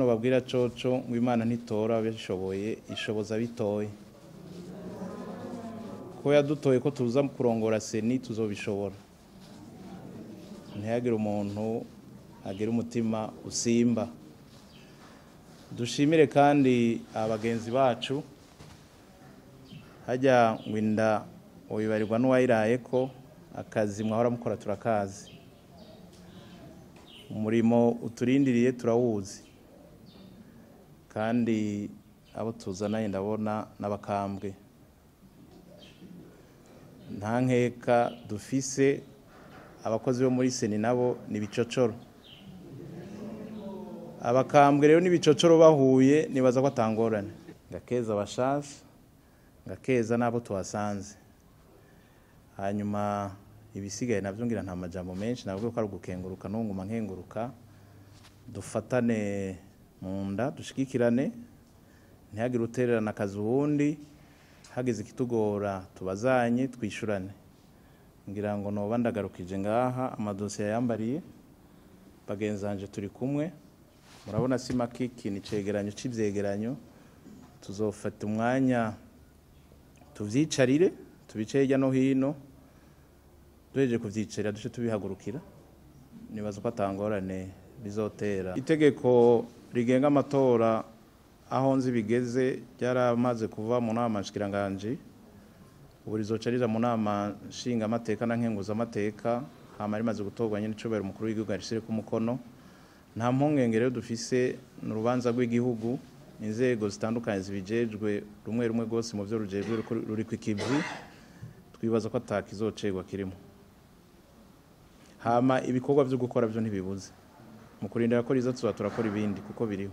Nobabwira coco ngo Imana ntitora bishoboye, ishoboza bitoye. Ko yadutoye ko tuza kurongora CENI, tuzobishobora. Ntihagire umuntu agira umutima usimba. Dushimire kandi abagenzi bacu. Hajya ngo inda uyibarirwa n'uwayiraye, ko akazi mwahora mukora turakazi, umurimo uturindiriye turawuzi, kandi abo tuzanaye ndabona n'abakambwe, nta nkeka dufise. Abakozi bo muri CENI nabo ni ibicocoro. Abakambwe rero n'ibicocoro bahuye, nibaza ko atangorane. Ngakeza abashasha, ngakeza n'abo tuhasanze. Hanyuma ibisigaye nabyo ngira nta majambo menshi, nabwo ko ari ugukenguruka n'unguma nkenguruka. Dufatane mu nda, dushigikirane, ntihagire utererana akazi uwundi. Hageze ikitugora tubazanye, twishurane. Ngira ngo noba ndagarukije ngaha. Amadosiye yambariye bagenzi banje turi kumwe, murabona si makiki, ni cegeranyo c'ivyegeranyo. Tuzofata umwanya tuvyicarire, tubice hirya no hino. Duhejeje kuvyicarira, duce tubihagurukira. Nibaza ko atangorane bizotera. Itegeko rigenga amatora, aho nzi bigeze, ryaramaze kuva mu nama nshikiranganji, ubu rizoca rija mu nama nshingamateka na nkenguzamateka, hama rimaze gutorwa nyene icubahiro umukuru w'igihugu arishireko umukono. Nta mpungenge rero dufise, ni urubanza rw'igihugu, inzego zitandukanye zibijejwe, rumwe rumwe rwose mu vyo rujejwe ruri ku ikivi. Twibaza ko atakizocegwa kirimo. Hama ibikorwa vyo gukora vyo ntibibuze. Mu kurindira ko riza, tuzoba turakora ibindi kuko biriho.